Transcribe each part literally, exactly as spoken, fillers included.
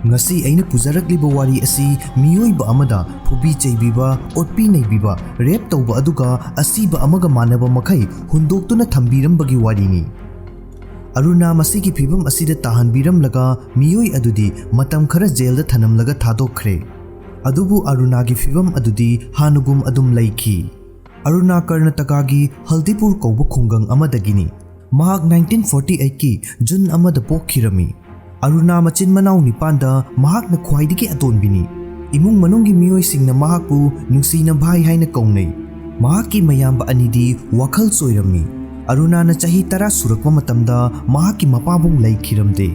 ꯉꯁꯤ ꯑꯩꯅ ꯄꯨꯖꯔꯛꯂꯤꯕ ꯋꯥꯔꯤ ꯑꯁꯤ ꯃꯤꯑꯣꯏꯕ ꯑꯃꯗ ꯐꯨꯕꯤ ꯆꯩꯕꯤꯕ, ꯑꯣꯠꯄꯤ ꯅꯩꯕꯤꯕ, ꯔꯦꯞ ꯇꯧꯕ, ꯑꯗꯨꯒ ꯑꯁꯤꯕ ꯑꯃꯒ ꯃꯥꯟꯅꯕ ꯃꯈꯩ ꯍꯨꯟꯗꯣꯛꯇꯨꯅ ꯊꯝꯕꯤꯔꯝꯕꯒꯤ ꯋꯥꯔꯤꯅꯤ꯫ ꯑꯔꯨꯅꯥ ꯃꯁꯤꯒꯤ ꯐꯤꯚꯝ ꯑꯁꯤꯗ ꯇꯥꯍꯟꯕꯤꯔꯝꯂꯒ ꯃꯤꯑꯣꯏ ꯑꯗꯨꯗꯤ ꯃꯇꯝ ꯈꯔ ꯖꯦꯜꯗ ꯊꯅꯝꯂꯒ ꯊꯥꯗꯣꯛꯈ꯭ꯔꯦ꯫ ꯑꯗꯨꯕꯨ ꯑꯔꯨꯅꯥꯒꯤ ꯐꯤꯚꯝ ꯑꯗꯨꯗꯤ ꯍꯥꯟꯅꯒꯨꯝ ꯑꯗꯨꯝ ꯂꯩꯈꯤ꯫ ꯑꯔꯨꯅꯥ ꯀꯔꯅꯥꯇꯀꯥꯒꯤ ꯍꯜꯗꯤꯄꯨꯔ ꯀꯧꯕ ꯈꯨꯡꯒꯪ ꯑꯃꯗꯒꯤꯅꯤ꯫ ꯃꯍꯥꯛ ꯅꯥꯏꯟꯇꯤꯟ ꯐꯣꯔꯇꯤ ꯑꯩꯠꯀꯤ ꯖꯨꯟ ꯑꯃꯗ ꯄꯣꯛꯈꯤꯔꯝꯃꯤ꯫ ꯑꯔꯨꯅꯥ ꯃꯆꯤꯟ ꯃꯅꯥꯎ ꯅꯤꯄꯥꯟꯗ ꯃꯍꯥꯛꯅ ꯈ꯭ꯋꯥꯏꯗꯒꯤ ꯑꯇꯣꯟꯕꯤꯅꯤ꯫ ꯏꯃꯨꯡ ꯃꯅꯨꯡꯒꯤ ꯃꯤꯑꯣꯏꯁꯤꯡꯅ ꯃꯍꯥꯛꯄꯨ ꯅꯨꯡꯁꯤꯅ ꯚꯥꯏ ꯍꯥꯏꯅ ꯀꯧꯅꯩ꯫ ꯃꯍꯥꯛꯀꯤ ꯃꯌꯥꯝꯕ ꯑꯅꯤꯗꯤ ꯋꯥꯈꯜ ꯆꯣꯏꯔꯝꯃꯤ꯫ ꯑꯔꯨꯅꯥꯅ ꯆꯍꯤ ꯇꯔꯥ ꯁꯨꯔꯛꯄ ꯃꯇꯝꯗ ꯃꯍꯥꯛꯀꯤ ꯃꯄꯥꯕꯨꯡ ꯂꯩꯈꯤꯔꯝꯗꯦ꯫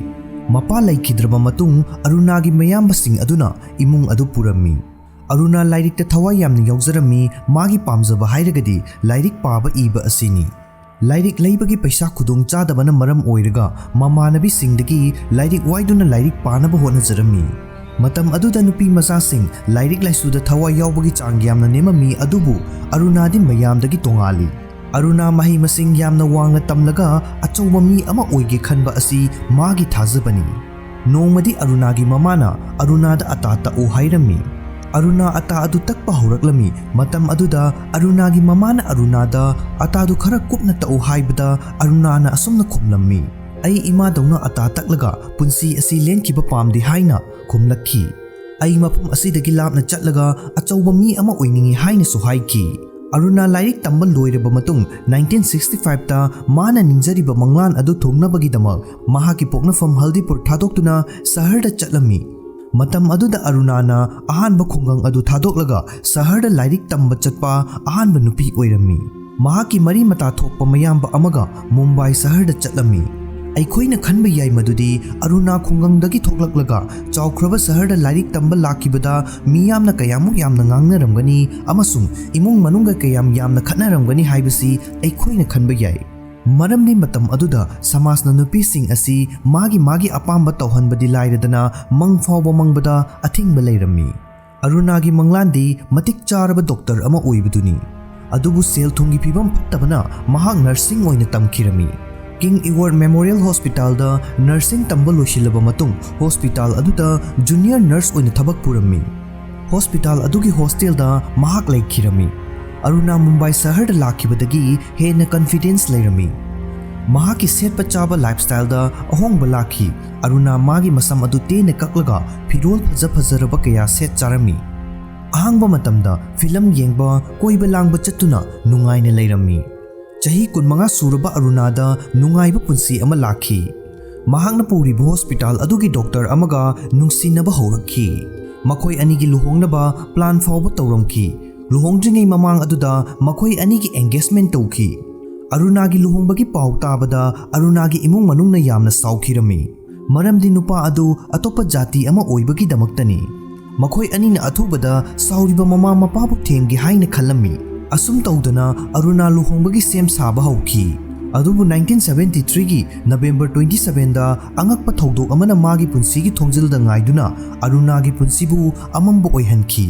ꯃꯄꯥ ꯂꯩꯈꯤꯗ꯭ꯔꯕ ꯃꯇꯨꯡ ꯑꯔꯨꯅꯥꯒꯤ ꯃꯌꯥꯝꯕꯁꯤꯡ ꯑꯗꯨꯅ ꯏꯃꯨꯡ ꯑꯗꯨ ꯄꯨꯔꯝꯃꯤ꯫ ꯑꯔꯨꯅꯥ ꯂꯥꯏꯔꯤꯛꯇ ꯊꯋꯥꯏ ꯌꯥꯝꯅ ꯌꯥꯎꯖꯔꯝꯃꯤ꯫ ꯃꯥꯒꯤ ꯄꯥꯝꯖꯕ ꯍꯥꯏꯔꯒꯗꯤ ꯂꯥꯏꯔꯤꯛ ꯄꯥꯕ ꯏꯕ ꯑꯁꯤꯅꯤ꯫ ꯂꯥꯏꯔꯤꯛ ꯂꯩꯕꯒꯤ ꯄꯩꯁꯥ ꯈꯨꯗꯣꯡ ꯆꯥꯗꯕꯅ ꯃꯔꯝ ꯑꯣꯏꯔꯒ ꯃꯃꯥꯟꯅꯕꯤꯁꯤꯡꯗꯒꯤ ꯂꯥꯏꯔꯤꯛ ꯋꯥꯏꯗꯨꯅ ꯂꯥꯏꯔꯤꯛ ꯄꯥꯅꯕ ꯍꯣꯠꯅꯖꯔꯝꯃꯤ꯫ ꯃꯇꯝ ꯑꯗꯨꯗ ꯅꯨꯄꯤ ꯃꯆꯥꯁꯤꯡ ꯂꯥꯏꯔꯤꯛ ꯂꯥꯏꯁꯨꯗ ꯊꯋꯥꯏ ꯌꯥꯎꯕꯒꯤ ꯆꯥꯡ ꯌꯥꯝꯅ ꯅꯦꯝꯃꯝꯃꯤ, ꯑꯗꯨꯕꯨ ꯑꯔꯨꯅꯥꯗꯤ ꯃꯌꯥꯝꯗꯒꯤ ꯇꯣꯉꯥꯜꯂꯤ꯫ ꯑꯔꯨꯅꯥ ꯃꯍꯩ ꯃꯁꯤꯡ ꯌꯥꯝꯅ ꯋꯥꯡꯅ ꯇꯝꯂꯒ ꯑꯆꯧꯕ ꯃꯤ ꯑꯃ ꯑꯣꯏꯒꯦ ꯈꯟꯕ ꯑꯁꯤ ꯃꯥꯒꯤ ꯊꯥꯖꯕꯅꯤ꯫ ꯅꯣꯡꯃꯗꯤ ꯑꯔꯨꯅꯥꯒꯤ ꯃꯃꯥꯅ ꯑꯔꯨꯅꯥꯗ ꯑꯇꯥ ꯇꯛꯎ ꯍꯥꯏꯔꯝꯃꯤ꯫ ꯑꯔꯨꯅꯥ ꯑꯇꯥ ꯑꯗꯨ ꯇꯛꯄ ꯍꯧꯔꯛꯂꯝꯃꯤ꯫ ꯃꯇꯝ ꯑꯗꯨꯗ ꯑꯔꯨꯅꯥꯒꯤ ꯃꯃꯥꯅ ꯑꯔꯨꯅꯥꯗ ꯑꯇꯥꯗꯨ ꯈꯔ ꯀꯨꯞꯅ ꯇꯛꯎ ꯍꯥꯏꯕꯗ ꯑꯔꯨꯅꯥꯅ ꯑꯁꯨꯝꯅ ꯈꯨꯝꯂꯝꯃꯤ, "ꯑꯩ ꯏꯃꯥꯗꯧꯅ ꯑꯇꯥ ꯇꯛꯂꯒ ꯄꯨꯟꯁꯤ ꯑꯁꯤ ꯂꯦꯟꯈꯤꯕ ꯄꯥꯝꯗꯦ" ꯍꯥꯏꯅ ꯈꯨꯝꯂꯛꯈꯤ꯫ "ꯑꯩ ꯃꯐꯝ ꯑꯁꯤꯗꯒꯤ ꯂꯥꯞꯅ ꯆꯠꯂꯒ ꯑꯆꯧꯕ ꯃꯤ ꯑꯃ ꯑꯣꯏꯅꯤꯡꯏ" ꯍꯥꯏꯅꯁꯨ ꯍꯥꯏꯈꯤ꯫ ꯑꯔꯨꯅꯥ ꯂꯥꯏꯔꯤꯛ ꯇꯝꯕ ꯂꯣꯏꯔꯕ ꯃꯇꯨꯡ ꯅꯥꯏꯟꯇꯤꯟ ꯁꯤꯛꯁꯇꯤ ꯐꯥꯏꯚꯇ ꯃꯥꯅ ꯅꯤꯡꯖꯔꯤꯕ ꯃꯪꯂꯥꯟ ꯑꯗꯨ ꯊꯨꯡꯅꯕꯒꯤꯗꯃꯛ ꯃꯍꯥꯛꯀꯤ ꯄꯣꯛꯅꯐꯝ ꯍꯜꯗꯤꯄꯨꯔ ꯊꯥꯗꯣꯛꯇꯨꯅ ꯁꯍꯔꯗ ꯆꯠꯂꯝꯃꯤ꯫ ꯃꯇꯝ ꯑꯗꯨꯗ ꯑꯔꯨꯅꯥꯅ ꯑꯍꯥꯟꯕ ꯈꯨꯡꯒꯪ ꯑꯗꯨ ꯊꯥꯗꯣꯛꯂꯒ ꯁꯍꯔꯗ ꯂꯥꯏꯔꯤꯛ ꯇꯝꯕ ꯆꯠꯄ ꯑꯍꯥꯟꯕ ꯅꯨꯄꯤ ꯑꯣꯏꯔꯝꯃꯤ꯫ ꯃꯍꯥꯛꯀꯤ ꯃꯔꯤ ꯃꯇꯥ ꯊꯣꯛꯄ ꯃꯌꯥꯝꯕ ꯑꯃꯒ ꯃꯨꯝꯕꯥꯏ ꯁꯍꯔꯗ ꯆꯠꯂꯝꯃꯤ꯫ ꯑꯩꯈꯣꯏꯅ ꯈꯟꯕ ꯌꯥꯏ ꯃꯗꯨꯗꯤ ꯑꯔꯨꯅꯥ ꯈꯨꯡꯒꯪꯗꯒꯤ ꯊꯣꯛꯂꯛꯂꯒ ꯆꯥꯎꯈ꯭ꯔꯕ ꯁꯍꯔꯗ ꯂꯥꯏꯔꯤꯛ ꯇꯝꯕ ꯂꯥꯛꯈꯤꯕꯗ ꯃꯤꯌꯥꯝꯅ ꯀꯌꯥꯃꯨꯛ ꯌꯥꯝꯅ ꯉꯥꯡꯅꯔꯝꯒꯅꯤ ꯑꯃꯁꯨꯡ ꯏꯃꯨꯡ ꯃꯅꯨꯡꯒ ꯀꯌꯥꯝ ꯌꯥꯝꯅ ꯈꯠꯅꯔꯝꯒꯅꯤ ꯍꯥꯏꯕꯁꯤ ꯑꯩꯈꯣꯏꯅ ꯈꯟꯕ ꯌꯥꯏ꯫ ꯃꯔꯝꯗꯤ ꯃꯇꯝ ꯑꯗꯨꯗ ꯁꯃꯥꯖꯅ ꯅꯨꯄꯤꯁꯤꯡ ꯑꯁꯤ ꯃꯥꯒꯤ ꯃꯥꯒꯤ ꯑꯄꯥꯝꯕ ꯇꯧꯍꯟꯕꯗꯤ ꯂꯥꯏꯔꯗꯅ ꯃꯪ ꯐꯥꯎꯕ ꯃꯪꯕꯗ ꯑꯊꯤꯡꯕ ꯂꯩꯔꯝꯃꯤ꯫ ꯑꯔꯨꯅꯥꯒꯤ ꯃꯪꯂꯥꯟꯗꯤ ꯃꯇꯤꯛ ꯆꯥꯔꯕ ꯗꯣꯛꯇꯔ ꯑꯃ ꯑꯣꯏꯕꯗꯨꯅꯤ꯫ ꯑꯗꯨꯕꯨ ꯁꯦꯜ ꯊꯨꯝꯒꯤ ꯐꯤꯕꯝ ꯐꯠꯇꯕꯅ ꯃꯍꯥꯛ ꯅꯔꯁꯤꯡ ꯑꯣꯏꯅ ꯇꯝꯈꯤꯔꯝꯃꯤ꯫ King Edward Memorial Hospitalꯗ nursing ꯇꯝꯕ ꯂꯣꯏꯁꯤꯜꯂꯕ ꯃꯇꯨꯡ, hospital ꯑꯗꯨꯗ junior nurse ꯑꯣꯏꯅ ꯊꯕꯛ ꯄꯨꯔꯝꯃꯤ꯫ Hospital ꯑꯗꯨꯒꯤ hostelꯗ ꯃꯍꯥꯛ ꯂꯩꯈꯤꯔꯝꯃꯤ꯫ ꯑꯔꯨꯅꯥ ꯃꯨꯝꯕꯥꯏ ꯁꯍꯔꯗ ꯂꯥꯛꯈꯤꯕꯗꯒꯤ ꯍꯦꯟꯅ confidence ꯂꯩꯔꯝꯃꯤ꯫ ꯃꯍꯥꯛꯀꯤ ꯁꯦꯠꯄ ꯆꯥꯕ lifestyleꯗ ꯑꯍꯣꯡꯕ ꯂꯥꯛꯈꯤ꯫ ꯑꯔꯨꯅꯥ ꯃꯥꯒꯤ ꯃꯁꯝ ꯑꯗꯨ ꯇꯦꯟꯅ ꯀꯛꯂꯒ ꯐꯤꯔꯣꯜ ꯐꯖ ꯐꯖꯔꯕ ꯀꯌꯥ ꯁꯦꯠ ꯆꯥꯔꯝꯃꯤ꯫ ꯑꯍꯥꯡꯕ ꯃꯇꯝꯗ film ꯌꯦꯡꯕ, ꯀꯣꯏꯕ ꯂꯥꯡꯕ ꯆꯠꯇꯨꯅ ꯅꯨꯡꯉꯥꯏꯅ ꯂꯩꯔꯝꯃꯤ꯫ ꯆꯍꯤ ꯀꯨꯟꯃꯉꯥ ꯁꯨꯔꯕ ꯑꯔꯨꯅꯥꯗ ꯅꯨꯡꯉꯥꯏꯕ ꯄꯨꯟꯁꯤ ꯑꯃ ꯂꯥꯛꯈꯤ꯫ ꯃꯍꯥꯛꯅ ꯄꯨꯔꯤꯕ hospital ꯑꯗꯨꯒꯤ doctor ꯑꯃꯒ ꯅꯨꯡꯁꯤꯅꯕ ꯍꯧꯔꯛꯈꯤ꯫ ꯃꯈꯣꯏ ꯑꯅꯤꯒꯤ ꯂꯨꯍꯣꯡꯅꯕ plan ꯐꯥꯎꯕ ꯇꯧꯔꯝꯈꯤ꯫ ꯂꯨꯍꯣꯡꯗ꯭ꯔꯤꯉꯩ ꯃꯃꯥꯡ ꯑꯗꯨꯗ ꯃꯈꯣꯏ ꯑꯅꯤꯒꯤ engagement ꯇꯧꯈꯤ꯫ ꯑꯔꯨꯅꯥꯒꯤ ꯂꯨꯍꯣꯡꯕꯒꯤ ꯄꯥꯎ ꯇꯥꯕꯗ ꯑꯔꯨꯅꯥꯒꯤ ꯏꯃꯨꯡ ꯃꯅꯨꯡꯅ ꯌꯥꯝꯅ ꯁꯥꯎꯈꯤꯔꯝꯃꯤ, ꯃꯔꯝꯗꯤ ꯅꯨꯄꯥ ꯑꯗꯨ ꯑꯇꯣꯞꯄ ꯖꯥꯇꯤ ꯑꯃ ꯑꯣꯏꯕꯒꯤꯗꯃꯛꯇꯅꯤ꯫ ꯃꯈꯣꯏ ꯑꯅꯤꯅ ꯑꯊꯨꯕꯗ ꯁꯥꯎꯔꯤꯕ ꯃꯃꯥ ꯃꯄꯥꯕꯨ ꯊꯦꯝꯒꯦ ꯍꯥꯏꯅ ꯈꯜꯂꯝꯃꯤ꯫ ꯑꯁꯨꯝ ꯇꯧꯗꯅ ꯑꯔꯨꯅꯥ ꯂꯨꯍꯣꯡꯕꯒꯤ ꯁꯦꯝ ꯁꯥꯕ ꯍꯧꯈꯤ꯫ ꯑꯗꯨꯕꯨ nineteen seventy threeꯒꯤ November twenty sevenꯗ ꯑꯉꯛꯄ ꯊꯧꯗꯣꯛ ꯑꯃꯅ ꯃꯥꯒꯤ ꯄꯨꯟꯁꯤꯒꯤ ꯊꯣꯡꯖꯤꯜꯗ ꯉꯥꯏꯗꯨꯅ ꯑꯔꯨꯅꯥꯒꯤ ꯄꯨꯟꯁꯤꯕꯨ ꯑꯃꯝꯕ ꯑꯣꯏꯍꯟꯈꯤ꯫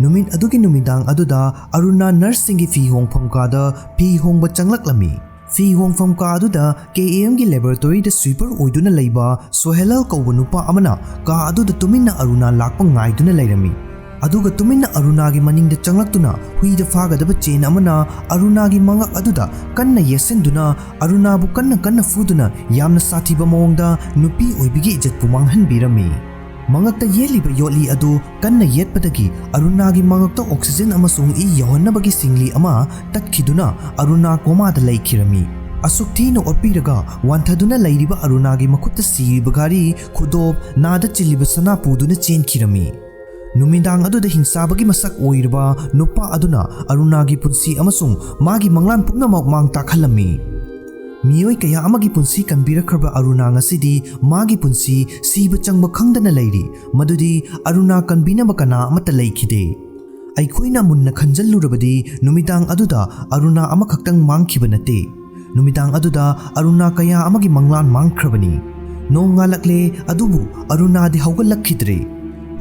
ꯅꯨꯃꯤꯠ ꯑꯗꯨꯒꯤ ꯅꯨꯃꯤꯗꯥꯡ ꯑꯗꯨꯗ ꯑꯔꯨꯅꯥ nurseꯁꯤꯡꯒꯤ ꯐꯤ ꯍꯣꯡꯐꯝ ꯀꯥꯗ ꯐꯤ ꯍꯣꯡꯕ ꯆꯪꯂꯛꯂꯝꯃꯤ꯫ ꯐꯤ ꯍꯣꯡꯐꯝ ꯀꯥ ꯑꯗꯨꯗ KEMꯒꯤ laboratoryꯗ sweeper ꯑꯣꯏꯗꯨꯅ ꯂꯩꯕ ꯁꯣꯍꯦꯂꯥꯜ ꯀꯧꯕ ꯅꯨꯄꯥ ꯑꯃꯅ ꯀꯥ ꯑꯗꯨꯗ ꯇꯨꯃꯤꯟꯅ ꯑꯔꯨꯅꯥ ꯂꯥꯛꯄ ꯉꯥꯏꯗꯨꯅ ꯂꯩꯔꯝꯃꯤ꯫ ꯑꯗꯨꯒ ꯇꯨꯃꯤꯟꯅ ꯑꯔꯨꯅꯥꯒꯤ ꯃꯅꯤꯡꯗ ꯆꯪꯂꯛꯇꯨꯅ ꯍꯨꯏꯗ ꯐꯥꯒꯗꯕ chain ꯑꯃꯅ ꯑꯔꯨꯅꯥꯒꯤ ꯃꯉꯛ ꯑꯗꯨꯗ ꯀꯟꯅ ꯌꯦꯠꯁꯤꯟꯗꯨꯅ ꯑꯔꯨꯅꯥꯕꯨ ꯀꯟꯅ ꯀꯟꯅ ꯐꯨꯗꯨꯅ ꯌꯥꯝꯅ ꯁꯥꯊꯤꯕ ꯃꯑꯣꯡꯗ ꯅꯨꯄꯤ ꯑꯣꯏꯕꯤꯒꯤ ꯏꯖꯠꯄꯨ ꯃꯥꯡꯍꯟꯕꯤꯔꯝꯃꯤ꯫ ꯃꯉꯛꯇ ꯌꯦꯠꯂꯤꯕ ꯌꯣꯠꯂꯤ ꯑꯗꯨ ꯀꯟꯅ ꯌꯦꯠꯄꯗꯒꯤ ꯑꯔꯨꯅꯥꯒꯤ ꯃꯉꯛꯇ oxygen ꯑꯃꯁꯨꯡ ꯏ ꯌꯧꯍꯟꯅꯕꯒꯤ ꯁꯤꯡꯂꯤ ꯑꯃ ꯇꯠꯈꯤꯗꯨꯅ ꯑꯔꯨꯅꯥ comaꯗ ꯂꯩꯈꯤꯔꯝꯃꯤ꯫ ꯑꯁꯨꯛ ꯊꯤꯅ ꯑꯣꯠꯄꯤꯔꯒ ꯋꯥꯟꯊꯗꯨꯅ ꯂꯩꯔꯤꯕ ꯑꯔꯨꯅꯥꯒꯤ ꯃꯈꯨꯠꯇ ꯁꯤꯔꯤꯕ ꯘꯔꯤ, ꯈꯨꯗꯣꯞ, ꯅꯥꯗ ꯆꯤꯜꯂꯤꯕ ꯁꯅꯥ ꯄꯨꯗꯨꯅ ꯆꯦꯟꯈꯤꯔꯝꯃꯤ꯫ ꯅꯨꯃꯤꯗꯥꯡ ꯑꯗꯨꯗ ꯍꯤꯡꯆꯥꯕꯒꯤ ꯃꯁꯛ ꯑꯣꯏꯔꯕ ꯅꯨꯄꯥ ꯑꯗꯨꯅ ꯑꯔꯨꯅꯥꯒꯤ ꯄꯨꯟꯁꯤ ꯑꯃꯁꯨꯡ ꯃꯥꯒꯤ ꯃꯪꯂꯥꯟ ꯄꯨꯝꯅꯃꯛ ꯃꯥꯡ ꯇꯥꯛꯍꯜꯂꯝꯃꯤ꯫ ꯃꯤꯑꯣꯏ ꯀꯌꯥ ꯑꯃꯒꯤ ꯄꯨꯟꯁꯤ ꯀꯟꯕꯤꯔꯛꯈ꯭ꯔꯕ ꯑꯔꯨꯅꯥ ꯉꯁꯤꯗꯤ ꯃꯥꯒꯤ ꯄꯨꯟꯁꯤ ꯁꯤꯕ ꯆꯪꯕ ꯈꯪꯗꯅ ꯂꯩꯔꯤ, ꯃꯗꯨꯗꯤ ꯑꯔꯨꯅꯥ ꯀꯟꯕꯤꯅꯕ ꯀꯅꯥ ꯑꯃꯠꯇ ꯂꯩꯈꯤꯗꯦ꯫ ꯑꯩꯈꯣꯏꯅ ꯃꯨꯟꯅ ꯈꯟꯖꯜꯂꯨꯔꯕꯗꯤ ꯅꯨꯃꯤꯗꯥꯡ ꯑꯗꯨꯗ ꯑꯔꯨꯅꯥ ꯑꯃꯈꯛꯇꯪ ꯃꯥꯡꯈꯤꯕ ꯅꯠꯇꯦ꯫ ꯅꯨꯃꯤꯗꯥꯡ ꯑꯗꯨꯗ ꯑꯔꯨꯅꯥ ꯀꯌꯥ ꯑꯃꯒꯤ ꯃꯪꯂꯥꯟ ꯃꯥꯡꯈ꯭ꯔꯕꯅꯤ꯫ ꯅꯣꯡ ꯉꯥꯜꯂꯛꯂꯦ, ꯑꯗꯨꯕꯨ ꯑꯔꯨꯅꯥꯗꯤ ꯍꯧꯒꯠꯂꯛꯈꯤꯗ꯭ꯔꯦ꯫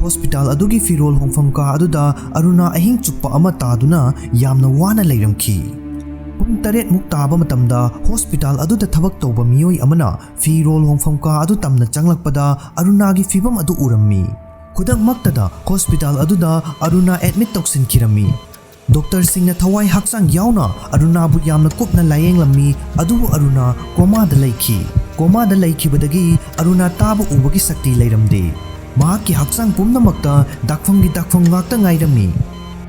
Hospital ꯑꯗꯨꯒꯤ ꯐꯤꯔꯣꯜ ꯍꯣꯡꯐꯝ ꯀꯥ ꯑꯗꯨꯗ ꯑꯔꯨꯅꯥ ꯑꯍꯤꯡ ꯆꯨꯞꯄ ꯑꯃ ꯇꯥꯗꯨꯅ ꯌꯥꯝꯅ ꯋꯥꯅ ꯂꯩꯔꯝꯈꯤ꯫ ꯄꯨꯡ ꯇꯔꯦꯠ ꯃꯨꯛ ꯇꯥꯕ ꯃꯇꯝꯗ ꯍꯣꯁꯄꯤꯇꯥꯜ ꯑꯗꯨꯗ ꯊꯕꯛ ꯇꯧꯕ ꯃꯤꯑꯣꯏ ꯑꯃꯅ ꯐꯤꯔꯣꯜ ꯍꯣꯡꯐꯝ ꯀꯥ ꯑꯗꯨ ꯇꯝꯅ ꯆꯪꯂꯛꯄꯗ ꯑꯔꯨꯅꯥꯒꯤ ꯐꯤꯕꯝ ꯑꯗꯨ ꯎꯔꯝꯃꯤ꯫ ꯈꯨꯗꯛꯃꯛꯇꯗ ꯍꯣꯁꯄꯤꯇꯥꯜ ꯑꯗꯨꯗ ꯑꯔꯨꯅꯥ ꯑꯦꯗꯃꯤꯠ ꯇꯧꯁꯤꯟꯈꯤꯔꯝꯃꯤ꯫ ꯗꯣꯛꯇꯔꯁꯤꯡꯅ ꯊꯋꯥꯏ ꯍꯛꯆꯥꯡ ꯌꯥꯎꯅ ꯑꯔꯨꯅꯥꯕꯨ ꯌꯥꯝꯅ ꯀꯨꯞꯅ ꯂꯥꯌꯦꯡꯂꯝꯃꯤ, ꯑꯗꯨꯕꯨ ꯑꯔꯨꯅꯥ ꯀꯣꯃꯥꯗ ꯂꯩꯈꯤ꯫ ꯀꯣꯃꯥꯗ ꯂꯩꯈꯤꯕꯗꯒꯤ ꯑꯔꯨꯅꯥ ꯇꯥꯕ ꯎꯕꯒꯤ ꯁꯛꯇꯤ ꯂꯩꯔꯝꯗꯦ꯫ ꯃꯍꯥꯛꯀꯤ ꯍꯛꯆꯥꯡ ꯄꯨꯝꯅꯃꯛꯇ ꯗꯥꯛꯐꯝꯒꯤ ꯗꯥꯛꯐꯝ ꯉꯥꯛꯇ ꯉꯥꯏꯔꯝꯃꯤ꯫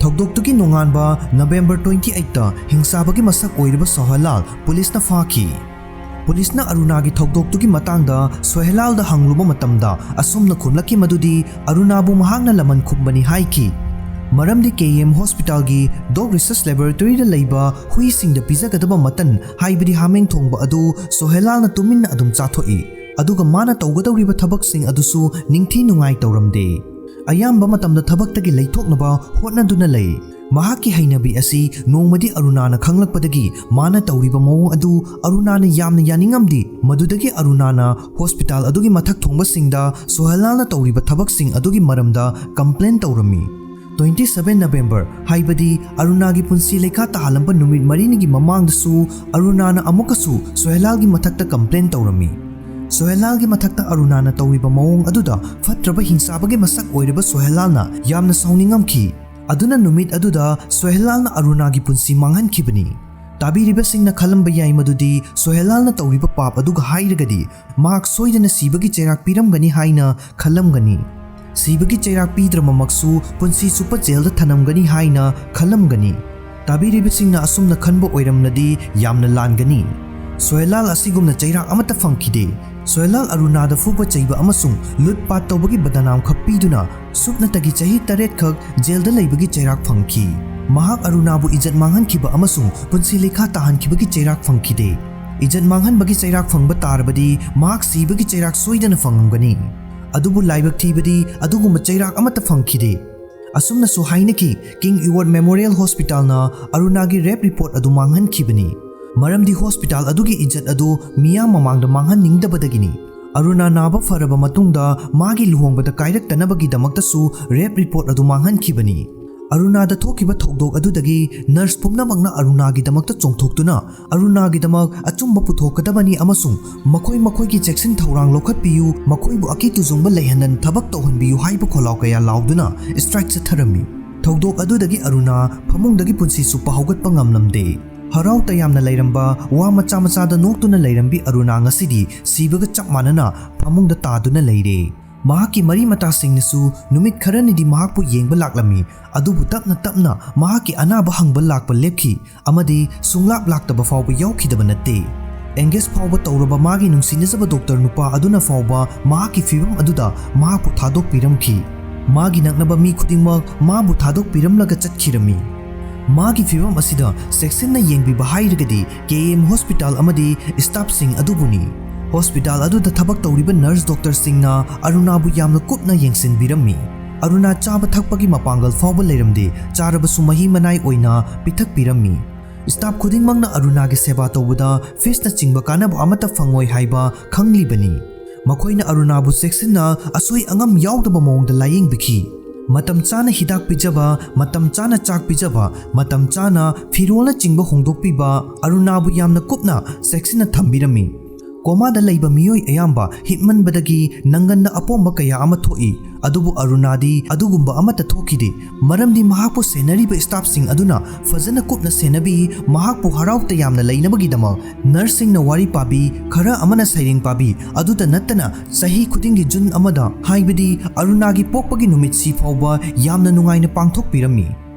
ꯊꯧꯗꯣꯛꯇꯨꯒꯤ ꯅꯣꯡꯉꯥꯟꯕ ꯅꯕꯦꯝꯕꯔ twenty eight ꯍꯤꯡꯆꯥꯕꯒꯤ ꯃꯁꯛ ꯑꯣꯏꯔꯤꯕ ꯁꯣꯍꯦꯂꯥꯜ ꯄꯨꯂꯤꯁꯅ ꯐꯥꯈꯤ꯫ ꯄꯨꯂꯤꯁꯅ ꯑꯔꯨꯅꯥꯒꯤ ꯊꯧꯗꯣꯛꯇꯨꯒꯤ ꯃꯇꯥꯡꯗ ꯁꯣꯍꯦꯂꯥꯜꯗ ꯍꯪꯂꯨꯕ ꯃꯇꯝꯗ ꯑꯁꯨꯝꯅ ꯈꯨꯝꯂꯛꯈꯤ ꯃꯗꯨꯗꯤ ꯑꯔꯨꯅꯥꯕꯨ ꯃꯍꯥꯛꯅ ꯂꯃꯟ ꯈꯨꯝꯕꯅꯤ ꯍꯥꯏꯈꯤ꯫ ꯃꯔꯝꯗꯤ ꯀꯦ ꯑꯦꯝ ꯍꯣꯁꯄꯤꯇꯥꯜꯒꯤ ꯗꯣꯒ ꯔꯤꯁꯔꯁ ꯂꯦꯕꯣꯔꯦꯇꯣꯔꯤꯗ ꯂꯩꯕ ꯍꯨꯏꯁꯤꯡꯗ ꯄꯤꯖꯒꯗꯕ ꯃꯇꯟ ꯍꯥꯏꯕꯗꯤ ꯍꯥꯃꯦꯡ ꯊꯣꯡꯕ ꯑꯗꯨ ꯁꯣꯍꯦꯂꯥꯜꯅ ꯇꯨꯃꯤꯟꯅ ꯑꯗꯨꯝ ꯆꯥꯊꯣꯛꯏ꯫ ꯑꯗꯨꯒ ꯃꯥꯅ ꯇꯧꯒꯗꯧꯔꯤꯕ ꯊꯕꯛꯁꯤꯡ ꯑꯗꯨꯁꯨ ꯅꯤꯡꯊꯤ ꯅꯨꯡꯉꯥꯏ ꯇꯧꯔꯝꯗꯦ꯫ ꯑꯌꯥꯝꯕ ꯃꯇꯝꯗ ꯊꯕꯛꯇꯒꯤ ꯂꯩꯊꯣꯛꯅꯕ ꯍꯣꯠꯅꯗꯨꯅ ꯂꯩ꯫ ꯃꯍꯥꯛꯀꯤ ꯍꯩꯅꯕꯤ ꯑꯁꯤ ꯅꯣꯡꯃꯗꯤ ꯑꯔꯨꯅꯥꯅ ꯈꯪꯂꯛꯄꯗꯒꯤ ꯃꯥꯅ ꯇꯧꯔꯤꯕ ꯃꯑꯣꯡ ꯑꯗꯨ ꯑꯔꯨꯅꯥꯅ ꯌꯥꯝꯅ ꯌꯥꯅꯤꯡꯉꯝꯗꯦ꯫ ꯃꯗꯨꯗꯒꯤ ꯑꯔꯨꯅꯥꯅ ꯍꯣꯁꯄꯤꯇꯥꯜ ꯑꯗꯨꯒꯤ ꯃꯊꯛ ꯊꯣꯡꯕꯁꯤꯡꯗ ꯁꯣꯍꯦꯂꯥꯜꯅ ꯇꯧꯔꯤꯕ ꯊꯕꯛꯁꯤꯡ ꯑꯗꯨꯒꯤ ꯃꯔꯝꯗ ꯀꯝꯄ꯭ꯂꯦꯟ ꯇꯧꯔꯝꯃꯤ꯫ Twenty seven ꯅꯕꯦꯝꯕꯔ, ꯍꯥꯏꯕꯗꯤ ꯑꯔꯨꯅꯥꯒꯤ ꯄꯨꯟꯁꯤ ꯂꯩꯈꯥ ꯇꯥꯍꯜꯂꯝꯕ ꯅꯨꯃꯤꯠ ꯃꯔꯤꯅꯤꯒꯤ ꯃꯃꯥꯡꯗꯁꯨ ꯑꯔꯨꯅꯥꯅ ꯑꯃꯨꯛꯀꯁꯨ ꯁꯣꯍꯦꯂꯥꯜꯒꯤ ꯃꯊꯛꯇ ꯀꯝꯄ꯭ꯂꯦꯟ ꯇꯧꯔꯝꯃꯤ꯫ ꯁꯣꯍꯦꯂꯥꯜꯒꯤ ꯃꯊꯛꯇ ꯑꯔꯨꯅꯥꯅ ꯇꯧꯔꯤꯕ ꯃꯑꯣꯡ ꯑꯗꯨꯗ ꯐꯠꯇ꯭ꯔꯕ ꯍꯤꯡꯆꯥꯕꯒꯤ ꯃꯁꯛ ꯑꯣꯏꯔꯤꯕ ꯁꯣꯍꯦꯂꯥꯜꯅ ꯌꯥꯝꯅ ꯁꯥꯎꯅꯤꯡꯉꯝꯈꯤ꯫ ꯑꯗꯨꯅ ꯅꯨꯃꯤꯠ ꯑꯗꯨꯗ ꯁꯣꯍꯦꯂꯥꯜꯅ ꯑꯔꯨꯅꯥꯒꯤ ꯄꯨꯟꯁꯤ ꯃꯥꯡꯍꯟꯈꯤꯕꯅꯤ꯫ ꯇꯥꯕꯤꯔꯤꯕꯁꯤꯡꯅ ꯈꯜꯂꯝꯕ ꯌꯥꯏ ꯃꯗꯨꯗꯤ ꯁꯣꯍꯦꯂꯥꯜꯅ ꯇꯧꯔꯤꯕ ꯄꯥꯞ ꯑꯗꯨꯒ ꯍꯥꯏꯔꯒꯗꯤ ꯃꯍꯥꯛ ꯁꯣꯏꯗꯅ ꯁꯤꯕꯒꯤ ꯆꯩꯔꯥꯛ ꯄꯤꯔꯝꯒꯅꯤ ꯍꯥꯏꯅ ꯈꯜꯂꯝꯒꯅꯤ꯫ ꯁꯤꯕꯒꯤ ꯆꯩꯔꯥꯛ ꯄꯤꯗ꯭ꯔꯕꯃꯛꯁꯨ ꯄꯨꯟꯁꯤ ꯆꯨꯞꯄ ꯖꯦꯜꯗ ꯊꯅꯝꯒꯅꯤ ꯍꯥꯏꯅ ꯈꯜꯂꯝꯒꯅꯤ꯫ ꯇꯥꯕꯤꯔꯤꯕꯁꯤꯡꯅ ꯑꯁꯨꯝꯅ ꯈꯟꯕ ꯑꯣꯏꯔꯝꯂꯗꯤ ꯌꯥꯝꯅ ꯂꯥꯟꯒꯅꯤ꯫ ꯁꯣꯍꯦꯂꯥꯜ ꯑꯁꯤꯒꯨꯝꯅ ꯆꯩꯔꯥꯛ ꯑꯃꯠꯇ ꯐꯪꯈꯤꯗꯦ꯫ ꯁꯣꯍꯦꯂꯥꯜ ꯑꯔꯨꯅꯥꯗ ꯐꯨꯕ ꯆꯩꯕ ꯑꯃꯁꯨꯡ ꯂꯨꯠ ꯄꯥꯠ ꯇꯧꯕꯒꯤ ꯕꯗꯅꯥꯝ ꯈꯛ ꯄꯤꯗꯨꯅ ꯁꯨꯞꯅꯇꯒꯤ ꯆꯍꯤ ꯇꯔꯦꯠ ꯈꯛ ꯖꯦꯜꯗ ꯂꯩꯕꯒꯤ ꯆꯩꯔꯥꯛ ꯐꯪꯈꯤ꯫ ꯃꯍꯥꯛ ꯑꯔꯨꯅꯥꯕꯨ ꯏꯖꯠ ꯃꯥꯡꯍꯟꯈꯤꯕ ꯑꯃꯁꯨꯡ ꯄꯨꯟꯁꯤ ꯂꯩꯈꯥ ꯇꯥꯍꯟꯈꯤꯕꯒꯤ ꯆꯩꯔꯥꯛ ꯐꯪꯈꯤꯗꯦ꯫ ꯏꯖꯠ ꯃꯥꯡꯍꯟꯕꯒꯤ ꯆꯩꯔꯥꯛ ꯐꯪꯕ ꯇꯥꯔꯕꯗꯤ ꯃꯍꯥꯛ ꯁꯤꯕꯒꯤ ꯆꯩꯔꯥꯛ ꯁꯣꯏꯗꯅ ꯐꯪꯉꯝꯒꯅꯤ꯫ ꯑꯗꯨꯕꯨ ꯂꯥꯏꯕꯛ ꯊꯤꯕꯗꯤ ꯑꯗꯨꯒꯨꯝꯕ ꯆꯩꯔꯥꯛ ꯑꯃꯠꯇ ꯐꯪꯈꯤꯗꯦ꯫ ꯑꯁꯨꯝꯅꯁꯨ ꯍꯥꯏꯅꯈꯤ, ꯀꯤꯡ ꯏꯋꯥꯔꯗ ꯃꯦꯃꯣꯔꯤꯌꯦꯜ ꯍꯣꯁꯄꯤꯇꯥꯜꯅ ꯑꯔꯨꯅꯥꯒꯤ ꯔꯦꯞ ꯔꯤꯄꯣꯔꯠ ꯑꯗꯨ ꯃꯥꯡꯍꯟꯈꯤꯕꯅꯤ꯫ ꯃꯔꯝꯗꯤ ꯍꯣꯁꯄꯤꯇꯥꯜ ꯑꯗꯨꯒꯤ ꯏꯖꯠ ꯑꯗꯨ ꯃꯤꯌꯥꯝ ꯃꯃꯥꯡꯗ ꯃꯥꯡꯍꯟꯅꯤꯡꯗꯕꯗꯒꯤꯅꯤ꯫ ꯑꯔꯨꯅꯥ ꯅꯥꯕ ꯐꯔꯕ ꯃꯇꯨꯡꯗ ꯃꯥꯒꯤ ꯂꯨꯍꯣꯡꯕꯗ ꯀꯥꯏꯔꯛꯇꯅꯕꯒꯤꯗꯃꯛꯇꯁꯨ ꯔꯦꯞ ꯔꯤꯄꯣꯔꯠ ꯑꯗꯨ ꯃꯥꯡꯍꯟꯈꯤꯕꯅꯤ꯫ ꯑꯔꯨꯅꯥꯗ ꯊꯣꯛꯈꯤꯕ ꯊꯧꯗꯣꯛ ꯑꯗꯨꯗꯒꯤ ꯅꯔꯁ ꯄꯨꯝꯅꯃꯛꯅ ꯑꯔꯨꯅꯥꯒꯤꯗꯃꯛꯇ ꯆꯣꯡꯊꯣꯛꯇꯨꯅ ꯑꯔꯨꯅꯥꯒꯤꯗꯃꯛ ꯑꯆꯨꯝꯕ ꯄꯨꯊꯣꯛꯀꯗꯕꯅꯤ ꯑꯃꯁꯨꯡ ꯃꯈꯣꯏ ꯃꯈꯣꯏꯒꯤ ꯆꯦꯛꯁꯤꯟ ꯊꯧꯔꯥꯡ ꯂꯧꯈꯠꯄꯤꯌꯨ, ꯃꯈꯣꯏꯕꯨ ꯑꯀꯤ ꯇꯨꯖꯨꯡꯕ ꯂꯩꯍꯟꯗꯅ ꯊꯕꯛ ꯇꯧꯍꯟꯕꯤꯌꯨ ꯍꯥꯏꯕ ꯈꯣꯜꯂꯥꯎ ꯀꯌꯥ ꯂꯥꯎꯗꯨꯅ ꯁ꯭ꯇ꯭ꯔꯥꯏꯛ ꯆꯠꯊꯔꯝꯃꯤ꯫ ꯊꯧꯗꯣꯛ ꯑꯗꯨꯗꯒꯤ ꯑꯔꯨꯅꯥ ꯐꯃꯨꯡꯗꯒꯤ ꯄꯨꯟꯁꯤ ꯆꯨꯞꯄ ꯍꯧꯒꯠꯄ ꯉꯝꯂꯝꯗꯦ꯫ ꯍꯔꯥꯎ ꯇꯌꯥꯝꯅ ꯂꯩꯔꯝꯕ, ꯋꯥ ꯃꯆꯥ ꯃꯆꯥꯗ ꯅꯣꯛꯇꯨꯅ ꯂꯩꯔꯝꯕꯤ ꯑꯔꯨꯅꯥ ꯉꯁꯤꯗꯤ ꯁꯤꯕꯒ ꯆꯞ ꯃꯥꯟꯅꯅ ꯐꯃꯨꯡꯗ ꯇꯥꯗꯨꯅ ꯂꯩꯔꯦ꯫ ꯃꯍꯥꯛꯀꯤ ꯃꯔꯤ ꯃꯇꯥꯁꯤꯡꯅꯁꯨ ꯅꯨꯃꯤꯠ ꯈꯔꯅꯤꯗꯤ ꯃꯍꯥꯛꯄꯨ ꯌꯦꯡꯕ ꯂꯥꯛꯂꯝꯃꯤ, ꯑꯗꯨꯕꯨ ꯇꯞꯅ ꯇꯞꯅ ꯃꯍꯥꯛꯀꯤ ꯑꯅꯥꯕ ꯍꯪꯕ ꯂꯥꯛꯄ ꯂꯦꯞꯈꯤ, ꯑꯃꯗꯤ ꯁꯨꯡꯂꯥꯛ ꯂꯥꯛꯇꯕ ꯐꯥꯎꯕ ꯌꯥꯎꯈꯤꯗꯕ ꯅꯠꯇꯦ꯫ ꯑꯦꯡꯒꯦꯖ ꯐꯥꯎꯕ ꯇꯧꯔꯕ ꯃꯥꯒꯤ ꯅꯨꯡꯁꯤꯅꯖꯕ ꯗꯣꯛꯇꯔ ꯅꯨꯄꯥ ꯑꯗꯨꯅ ꯐꯥꯎꯕ ꯃꯍꯥꯛꯀꯤ ꯐꯤꯚꯝ ꯑꯗꯨꯗ ꯃꯍꯥꯛꯄꯨ ꯊꯥꯗꯣꯛꯄꯤꯔꯝꯈꯤ꯫ ꯃꯥꯒꯤ ꯅꯛꯅꯕ ꯃꯤ ꯈꯨꯗꯤꯡꯃꯛ ꯃꯥꯕꯨ ꯊꯥꯗꯣꯛꯄꯤꯔꯝꯂꯒ ꯆꯠꯈꯤꯔꯝꯃꯤ꯫ ꯃꯥꯒꯤ ꯐꯤꯚꯝ ꯑꯁꯤꯗ ꯆꯦꯛꯁꯤꯟꯅ ꯌꯦꯡꯕꯤꯕ ꯍꯥꯏꯔꯒꯗꯤ ꯀꯦ ꯑꯦꯝ ꯍꯣꯁꯄꯤꯇꯥꯜ ꯑꯃꯗꯤ ꯁ꯭ꯇꯥꯐꯁꯤꯡ ꯑꯗꯨꯕꯨꯅꯤ꯫ ꯍꯣꯁꯄꯤꯇꯥꯜ ꯑꯗꯨꯗ ꯊꯕꯛ ꯇꯧꯔꯤꯕ ꯅꯔꯁ ꯗꯣꯛꯇꯔꯁꯤꯡꯅ ꯑꯔꯨꯅꯥꯕꯨ ꯌꯥꯝꯅ ꯀꯨꯞꯅ ꯌꯦꯡꯁꯤꯟꯕꯤꯔꯝꯃꯤ꯫ ꯑꯔꯨꯅꯥ ꯆꯥꯕ ꯊꯛꯄꯒꯤ ꯃꯄꯥꯡꯒꯜ ꯐꯥꯎꯕ ꯂꯩꯔꯝꯗꯦ, ꯆꯥꯔꯕꯁꯨ ꯃꯍꯤ ꯃꯅꯥꯏ ꯑꯣꯏꯅ ꯄꯤꯊꯛꯄꯤꯔꯝꯃꯤ꯫ ꯁ꯭ꯇꯥꯐ ꯈꯨꯗꯤꯡꯃꯛꯅ ꯑꯔꯨꯅꯥꯒꯤ ꯁꯦꯕꯥ ꯇꯧꯕꯗ ꯐꯤꯁꯅꯆꯤꯡꯕ ꯀꯥꯟꯅꯕ ꯑꯃꯠꯇ ꯐꯪꯉꯣꯏ ꯍꯥꯏꯕ ꯈꯪꯂꯤꯕꯅꯤ꯫ ꯃꯈꯣꯏꯅ ꯑꯔꯨꯅꯥꯕꯨ ꯆꯦꯛꯁꯤꯟꯅ ꯑꯁꯣꯏ ꯑꯉꯥꯝ ꯌꯥꯎꯗꯕ ꯃꯑꯣꯡꯗ ꯂꯥꯌꯦꯡꯕꯤꯈꯤ꯫ ꯃꯇꯝ ꯆꯥꯅ ꯍꯤꯗꯥꯛ ꯄꯤꯖꯕ, ꯃꯇꯝ ꯆꯥꯅ ꯆꯥꯛ ꯄꯤꯖꯕ, ꯃꯇꯝ ꯆꯥꯅ ꯐꯤꯔꯣꯜꯅꯆꯤꯡꯕ ꯍꯣꯡꯗꯣꯛꯄꯤꯕ, ꯑꯔꯨꯅꯥꯕꯨ ꯌꯥꯝꯅ ꯀꯨꯞꯅ ꯆꯦꯛꯁꯤꯟꯅ ꯊꯝꯕꯤꯔꯝꯃꯤ꯫ ꯀꯣꯃꯥꯗ ꯂꯩꯕ ꯃꯤꯑꯣꯏ ꯑꯌꯥꯝꯕ ꯍꯤꯞꯃꯟꯕꯗꯒꯤ ꯅꯪꯒꯟꯗ ꯑꯄꯣꯝꯕ ꯀꯌꯥ ꯑꯃ ꯊꯣꯛꯏ, ꯑꯗꯨꯕꯨ ꯑꯔꯨꯅꯥꯗꯤ ꯑꯗꯨꯒꯨꯝꯕ ꯑꯃꯠꯇ ꯊꯣꯛꯈꯤꯗꯦ, ꯃꯔꯝꯗꯤ ꯃꯍꯥꯛꯄꯨ ꯁꯦꯟꯅꯔꯤꯕ ꯁ꯭ꯇꯥꯐꯁꯤꯡ ꯑꯗꯨꯅ ꯐꯖꯅ ꯀꯨꯞꯅ ꯁꯦꯟꯅꯕꯤ, ꯃꯍꯥꯛꯄꯨ ꯍꯔꯥꯎ ꯇꯌꯥꯝꯅ ꯂꯩꯅꯕꯒꯤꯗꯃꯛ ꯅꯔꯁꯁꯤꯡꯅ ꯋꯥꯔꯤ ꯄꯥꯕꯤ, ꯈꯔ ꯑꯃꯅ ꯁꯩꯔꯦꯡ ꯄꯥꯕꯤ, ꯑꯗꯨꯇ ꯅꯠꯇꯅ ꯆꯍꯤ ꯈꯨꯗꯤꯡꯒꯤ ꯖꯨꯟ ꯑꯃꯗ, ꯍꯥꯏꯕꯗꯤ ꯑꯔꯨꯅꯥꯒꯤ ꯄꯣꯛꯄꯒꯤ ꯅꯨꯃꯤꯠꯁꯤ ꯐꯥꯎꯕ ꯌꯥꯝꯅ ꯅꯨꯡꯉꯥꯏꯅ ꯄꯥꯡꯊꯣꯛꯄꯤꯔꯝꯃꯤ꯫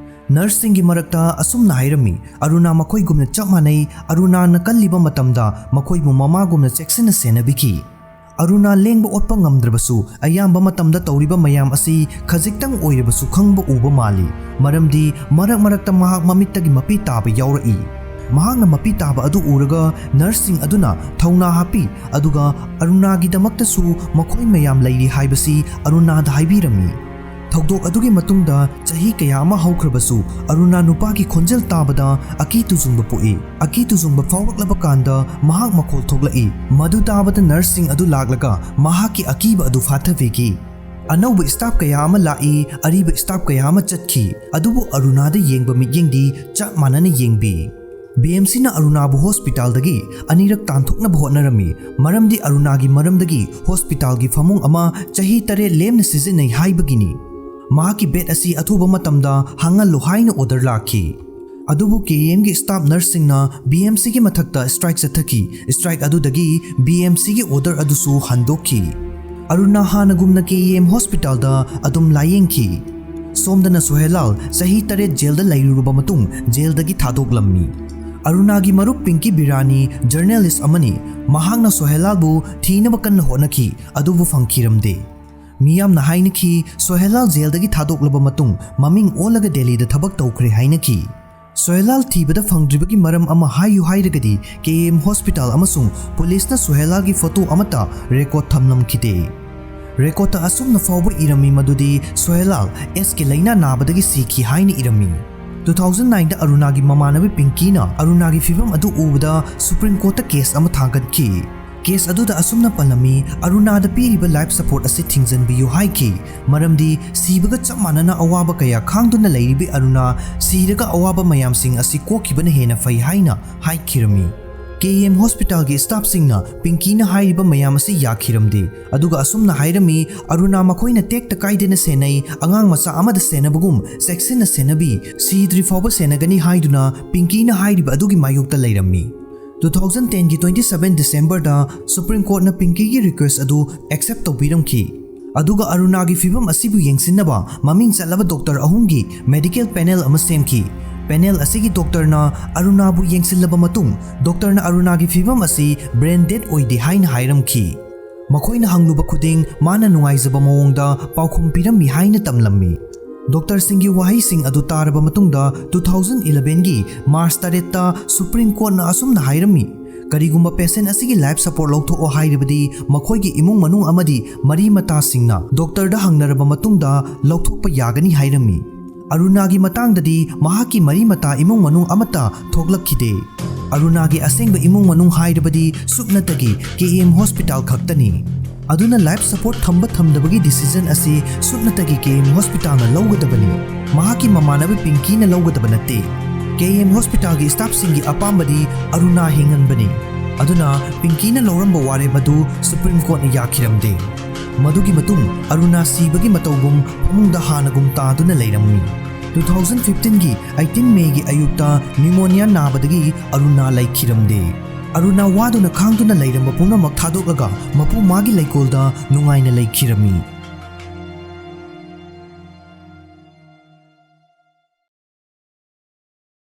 ꯅꯔꯁꯁꯤꯡꯒꯤ ꯃꯔꯛꯇ ꯑꯁꯨꯝꯅ ꯍꯥꯏꯔꯝꯃꯤ, "ꯑꯔꯨꯅꯥ ꯃꯈꯣꯏꯒꯨꯝꯅ ꯆꯞ ꯃꯥꯟꯅꯩ, ꯑꯔꯨꯅꯥꯅ ꯀꯜꯂꯤꯕ ꯃꯇꯝꯗ ꯃꯈꯣꯏꯕꯨ ꯃꯃꯥꯒꯨꯝꯅ ꯆꯦꯛꯁꯤꯟꯅ ꯁꯦꯟꯅꯕꯤꯈꯤ"꯫ ꯑꯔꯨꯅꯥ ꯂꯦꯡꯕ ꯑꯣꯠꯄ ꯉꯝꯗ꯭ꯔꯕꯁꯨ, ꯑꯌꯥꯝꯕ ꯃꯇꯝꯗ ꯇꯧꯔꯤꯕ ꯃꯌꯥꯝ ꯑꯁꯤ ꯈꯖꯤꯛꯇꯪ ꯑꯣꯏꯔꯕꯁꯨ ꯈꯪꯕ ꯎꯕ ꯃꯥꯜꯂꯤ, ꯃꯔꯝꯗꯤ ꯃꯔꯛ ꯃꯔꯛꯇ ꯃꯍꯥꯛ ꯃꯃꯤꯠꯇꯒꯤ ꯃꯄꯤ ꯇꯥꯕ ꯌꯥꯎꯔꯛꯏ꯫ ꯃꯍꯥꯛꯅ ꯃꯄꯤ ꯇꯥꯕ ꯑꯗꯨ ꯎꯔꯒ ꯅꯔꯁꯁꯤꯡ ꯑꯗꯨꯅ ꯊꯧꯅꯥ ꯍꯥꯞꯄꯤ, ꯑꯗꯨꯒ ꯑꯔꯨꯅꯥꯒꯤꯗꯃꯛꯇꯁꯨ ꯃꯈꯣꯏ ꯃꯌꯥꯝ ꯂꯩꯔꯤ ꯍꯥꯏꯕꯁꯤ ꯑꯔꯨꯅꯥꯗ ꯍꯥꯏꯕꯤꯔꯝꯃꯤ꯫ ꯊꯧꯗꯣꯛ ꯑꯗꯨꯒꯤ ꯃꯇꯨꯡꯗ ꯆꯍꯤ ꯀꯌꯥ ꯑꯃ ꯍꯧꯈ꯭ꯔꯕꯁꯨ, ꯑꯔꯨꯅꯥ ꯅꯨꯄꯥꯒꯤ ꯈꯣꯟꯖꯦꯜ ꯇꯥꯕꯗ ꯑꯀꯤ ꯇꯨꯖꯨꯡꯕ ꯄꯣꯛꯏ꯫ ꯑꯀꯤ ꯇꯨꯖꯨꯡꯕ ꯐꯥꯎꯔꯛꯂꯕ ꯀꯥꯟꯗ ꯃꯍꯥꯛ ꯃꯈꯣꯜ ꯊꯣꯛꯂꯛꯏ꯫ ꯃꯗꯨ ꯇꯥꯕꯗ ꯅꯔꯁꯁꯤꯡ ꯑꯗꯨ ꯂꯥꯛꯂꯒ ꯃꯍꯥꯛꯀꯤ ꯑꯀꯤꯕ ꯑꯗꯨ ꯐꯥꯊꯕꯤꯈꯤ꯫ ꯑꯅꯧꯕ staff ꯀꯌꯥ ꯑꯃ ꯂꯥꯛꯏ, ꯑꯔꯤꯕ staff ꯀꯌꯥ ꯑꯃ ꯆꯠꯈꯤ, ꯑꯗꯨꯕꯨ ꯑꯔꯨꯅꯥꯗ ꯌꯦꯡꯕ ꯃꯤꯠꯌꯦꯡꯗꯤ ꯆꯞ ꯃꯥꯟꯅꯅ ꯌꯦꯡꯕꯤ꯫ ꯕꯤ ꯑꯦꯝ ꯁꯤꯅ ꯑꯔꯨꯅꯥꯕꯨ ꯍꯣꯁꯄꯤꯇꯥꯜꯗꯒꯤ ꯑꯅꯤꯔꯛ ꯇꯥꯟꯊꯣꯛꯅꯕ ꯍꯣꯠꯅꯔꯝꯃꯤ, ꯃꯔꯝꯗꯤ ꯑꯔꯨꯅꯥꯒꯤ ꯃꯔꯝꯗꯒꯤ ꯍꯣꯁꯄꯤꯇꯥꯜꯒꯤ ꯐꯃꯨꯡ ꯑꯃ ꯆꯍꯤ ꯇꯔꯦꯠ ꯂꯦꯝꯅ ꯁꯤꯖꯤꯟꯅꯩ ꯍꯥꯏꯕꯒꯤꯅꯤ꯫ ꯃꯍꯥꯛꯀꯤ bed ꯑꯁꯤ ꯑꯊꯨꯕ ꯃꯇꯝꯗ ꯍꯥꯡꯍꯜꯂꯨ ꯍꯥꯏꯅ order ꯂꯥꯛꯈꯤ꯫ ꯑꯗꯨꯕꯨ ꯀꯦ ꯑꯦꯝꯒꯤ staff nurseꯁꯤꯡꯅ ꯕꯤ ꯑꯦꯝ ꯁꯤꯒꯤ ꯃꯊꯛꯇ strike ꯆꯠꯊꯈꯤ꯫ Strike ꯑꯗꯨꯗꯒꯤ ꯕꯤ ꯑꯦꯝ ꯁꯤꯒꯤ order ꯑꯗꯨꯁꯨ ꯍꯟꯗꯣꯛꯈꯤ꯫ ꯑꯔꯨꯅꯥ ꯍꯥꯟꯅꯒꯨꯝꯅ ꯀꯦ ꯑꯦꯝ ꯍꯣꯁꯄꯤꯇꯥꯜꯗ ꯑꯗꯨꯝ ꯂꯥꯌꯦꯡꯈꯤ꯫ ꯁꯣꯝꯗꯅ ꯁꯣꯍꯦꯂꯥꯜ ꯆꯍꯤ ꯇꯔꯦꯠ ꯖꯦꯜꯗ ꯂꯩꯔꯨꯔꯕ ꯃꯇꯨꯡ ꯖꯦꯜꯗꯒꯤ ꯊꯥꯗꯣꯛꯂꯝꯃꯤ꯫ ꯑꯔꯨꯅꯥꯒꯤ ꯃꯔꯨꯞ ꯄꯤꯡꯀꯤ ꯕꯤꯔꯥꯅꯤ journalist ꯑꯃꯅꯤ꯫ ꯃꯍꯥꯛꯅ ꯁꯣꯍꯦꯂꯥꯜꯕꯨ ꯊꯤꯅꯕ ꯀꯟꯅ ꯍꯣꯠꯅꯈꯤ, ꯑꯗꯨꯕꯨ ꯐꯪꯈꯤꯔꯝꯗꯦ꯫ ꯃꯤꯌꯥꯝꯅ ꯍꯥꯏꯅꯈꯤ, ꯁꯣꯍꯦꯂꯥꯜ ꯖꯦꯜꯗꯒꯤ ꯊꯥꯗꯣꯛꯂꯕ ꯃꯇꯨꯡ ꯃꯃꯤꯡ ꯑꯣꯜꯂꯒ ꯗꯦꯜꯂꯤꯗ ꯊꯕꯛ ꯇꯧꯈ꯭ꯔꯦ ꯍꯥꯏꯅꯈꯤ꯫ ꯁꯣꯍꯦꯂꯥꯜ ꯊꯤꯕꯗ ꯐꯪꯗ꯭ꯔꯤꯕꯒꯤ ꯃꯔꯝ ꯑꯃ ꯍꯥꯏꯌꯨ ꯍꯥꯏꯔꯒꯗꯤ ꯀꯦ ꯑꯦꯝ ꯍꯣꯁꯄꯤꯇꯥꯜ ꯑꯃꯁꯨꯡ ꯄꯨꯂꯤꯁꯅ ꯁꯣꯍꯦꯂꯥꯜꯒꯤ ꯐꯣꯇꯣ ꯑꯃꯠꯇ record ꯊꯝꯂꯝꯈꯤꯗꯦ꯫ Recordꯇ ꯑꯁꯨꯝꯅ ꯐꯥꯎꯕ ꯏꯔꯝꯃꯤ ꯃꯗꯨꯗꯤ ꯁꯣꯍꯦꯂꯥꯜ ꯑꯦꯁꯀꯤ ꯂꯥꯏꯅꯥ ꯅꯥꯕꯗꯒꯤ ꯁꯤꯈꯤ ꯍꯥꯏꯅ ꯏꯔꯝꯃꯤ꯫ Two thousand nineꯗ ꯑꯔꯨꯅꯥꯒꯤ ꯃꯃꯥꯟꯅꯕꯤ ꯄꯤꯡꯀꯤꯅ ꯑꯔꯨꯅꯥꯒꯤ ꯐꯤꯕꯝ ꯑꯗꯨ ꯎꯕꯗ Supreme Courtꯇ case ꯑꯃ ꯊꯥꯡꯒꯠꯈꯤ꯫ Case ꯑꯗꯨꯗ ꯑꯁꯨꯝꯅ ꯄꯜꯂꯝꯃꯤ, "ꯑꯔꯨꯅꯥꯗ ꯄꯤꯔꯤꯕ life support ꯑꯁꯤ ꯊꯤꯡꯖꯤꯟꯕꯤꯌꯨ" ꯍꯥꯏꯈꯤ, ꯃꯔꯝꯗꯤ ꯁꯤꯕꯒ ꯆꯞ ꯃꯥꯟꯅꯅ ꯑꯋꯥꯕ ꯀꯌꯥ ꯈꯥꯡꯗꯨꯅ ꯂꯩꯔꯤꯕꯤ ꯑꯔꯨꯅꯥ ꯁꯤꯔꯒ ꯑꯋꯥꯕ ꯃꯌꯥꯝꯁꯤꯡ ꯑꯁꯤ ꯀꯣꯛꯈꯤꯕꯅ ꯍꯦꯟꯅ ꯐꯩ ꯍꯥꯏꯅ ꯍꯥꯏꯈꯤꯔꯝꯃꯤ꯫ ꯀꯦ ꯑꯦꯝ ꯍꯣꯁꯄꯤꯇꯥꯜꯒꯤ staffꯁꯤꯡꯅ ꯄꯤꯡꯀꯤꯅ ꯍꯥꯏꯔꯤꯕ ꯃꯌꯥꯝ ꯑꯁꯤ ꯌꯥꯈꯤꯔꯝꯗꯦ, ꯑꯗꯨꯒ ꯑꯁꯨꯝꯅ ꯍꯥꯏꯔꯝꯃꯤ, "ꯑꯔꯨꯅꯥ ꯃꯈꯣꯏꯅ ꯇꯦꯛꯇ ꯀꯥꯏꯗꯅ ꯁꯦꯟꯅꯩ, ꯑꯉꯥꯡ ꯃꯆꯥ ꯑꯃꯗ ꯁꯦꯟꯅꯕꯒꯨꯝ ꯆꯦꯛꯁꯤꯟꯅ ꯁꯦꯟꯅꯕꯤ, ꯁꯤꯗ꯭ꯔꯤ ꯐꯥꯎꯕ ꯁꯦꯟꯅꯒꯅꯤ" ꯍꯥꯏꯗꯨꯅ ꯄꯤꯡꯀꯤꯅ ꯍꯥꯏꯔꯤꯕ ꯑꯗꯨꯒꯤ ꯃꯥꯌꯣꯛꯇ ꯂꯩꯔꯝꯃꯤ꯫ Two thousand tenꯒꯤ twenty seven Decemberꯗ Supreme Courtꯅ ꯄꯤꯡꯀꯤꯒꯤ request ꯑꯗꯨ accept ꯇꯧꯕꯤꯔꯝꯈꯤ꯫ ꯑꯗꯨꯒ ꯑꯔꯨꯅꯥꯒꯤ ꯐꯤꯕꯝ ꯑꯁꯤꯕꯨ ꯌꯦꯡꯁꯤꯟꯅꯕ ꯃꯃꯤꯡ ꯆꯠꯂꯕ doctor ꯑꯍꯨꯝꯒꯤ medical panel ꯑꯃ ꯁꯦꯝꯈꯤ꯫ Panel ꯑꯁꯤꯒꯤ doctorꯅ ꯑꯔꯨꯅꯥꯕꯨ ꯌꯦꯡꯁꯤꯜꯂꯕ ꯃꯇꯨꯡ, doctorꯅ ꯑꯔꯨꯅꯥꯒꯤ ꯐꯤꯕꯝ ꯑꯁꯤ brain dead ꯑꯣꯏꯗꯦ ꯍꯥꯏꯅ ꯍꯥꯏꯔꯝꯈꯤ꯫ ꯃꯈꯣꯏꯅ ꯍꯪꯂꯨꯕ ꯈꯨꯗꯤꯡ ꯃꯥꯅ ꯅꯨꯡꯉꯥꯏꯖꯕ ꯃꯑꯣꯡꯗ ꯄꯥꯎꯈꯨꯝ ꯄꯤꯔꯝꯃꯤ ꯍꯥꯏꯅ ꯇꯝꯂꯝꯃꯤ꯫ Doctorꯁꯤꯡꯒꯤ ꯋꯥꯍꯩꯁꯤꯡ ꯑꯗꯨ ꯇꯥꯔꯕ ꯃꯇꯨꯡꯗ two thousand elevenꯒꯤ March ꯇꯔꯦꯠꯇ Supreme Courtꯅ ꯑꯁꯨꯝꯅ ꯍꯥꯏꯔꯝꯃꯤ, "ꯀꯔꯤꯒꯨꯝꯕ patient ꯑꯁꯤꯒꯤ life support ꯂꯧꯊꯣꯛꯑꯣ ꯍꯥꯏꯔꯕꯗꯤ ꯃꯈꯣꯏꯒꯤ ꯏꯃꯨꯡ ꯃꯅꯨꯡ ꯑꯃꯗꯤ ꯃꯔꯤ ꯃꯇꯥꯁꯤꯡꯅ doctorꯗ ꯍꯪꯅꯔꯕ ꯃꯇꯨꯡꯗ ꯂꯧꯊꯣꯛꯄ ꯌꯥꯒꯅꯤ" ꯍꯥꯏꯔꯝꯃꯤ꯫ ꯑꯔꯨꯅꯥꯒꯤ ꯃꯇꯥꯡꯗꯗꯤ ꯃꯍꯥꯛꯀꯤ ꯃꯔꯤ ꯃꯇꯥ ꯏꯃꯨꯡ ꯃꯅꯨꯡ ꯑꯃꯠꯇ ꯊꯣꯛꯂꯛꯈꯤꯗꯦ꯫ ꯑꯔꯨꯅꯥꯒꯤ ꯑꯁꯦꯡꯕ ꯏꯃꯨꯡ ꯃꯅꯨꯡ ꯍꯥꯏꯔꯕꯗꯤ ꯁꯨꯞꯅꯇꯒꯤ ꯀꯦ ꯑꯦꯝ ꯍꯣꯁꯄꯤꯇꯥꯜ ꯈꯛꯇꯅꯤ꯫ ꯑꯗꯨꯅ life support ꯊꯝꯕ ꯊꯝꯗꯕꯒꯤ decision ꯑꯁꯤ ꯁꯨꯞꯅꯇꯒꯤ ꯀꯦ ꯑꯦꯝ ꯍꯣꯁꯄꯤꯇꯥꯜꯅ ꯂꯧꯒꯗꯕꯅꯤ꯫ ꯃꯍꯥꯛꯀꯤ ꯃꯃꯥꯟꯅꯕ ꯄꯤꯡꯀꯤꯅ ꯂꯧꯒꯗꯕ ꯅꯠꯇꯦ꯫ ꯀꯦ ꯑꯦꯝ ꯍꯣꯁꯄꯤꯇꯥꯜꯒꯤ staffꯁꯤꯡꯒꯤ ꯑꯄꯥꯝꯕꯗꯤ ꯑꯔꯨꯅꯥ ꯍꯤꯡꯍꯟꯕꯅꯤ꯫ ꯑꯗꯨꯅ ꯄꯤꯡꯀꯤꯅ ꯂꯧꯔꯝꯕ ꯋꯥꯔꯦꯞ ꯑꯗꯨ Supreme Courtꯅ ꯌꯥꯈꯤꯔꯝꯗꯦ꯫ ꯃꯗꯨꯒꯤ ꯃꯇꯨꯡ ꯑꯔꯨꯅꯥ ꯁꯤꯕꯒꯤ ꯃꯇꯧꯒꯨꯝ ꯐꯃꯨꯡꯗ ꯍꯥꯟꯅꯒꯨꯝ ꯇꯥꯗꯨꯅ ꯂꯩꯔꯝꯃꯤ꯫ Two thousand fifteenꯒꯤ eighteen Mayꯒꯤ ꯑꯌꯨꯛꯇ pneumonia ꯅꯥꯕꯗꯒꯤ ꯑꯔꯨꯅꯥ ꯂꯩꯈꯤꯔꯝꯗꯦ꯫ ꯑꯔꯨꯅꯥ ꯋꯥꯗꯨꯅ ꯈꯥꯡꯗꯨꯅ ꯂꯩꯔꯝꯕ ꯄꯨꯝꯅꯃꯛ ꯊꯥꯗꯣꯛꯂꯒ ꯃꯄꯨ ꯃꯥꯒꯤ ꯂꯩꯀꯣꯜꯗ ꯅꯨꯡꯉꯥꯏꯅ ꯂꯩꯈꯤꯔꯝꯃꯤ꯫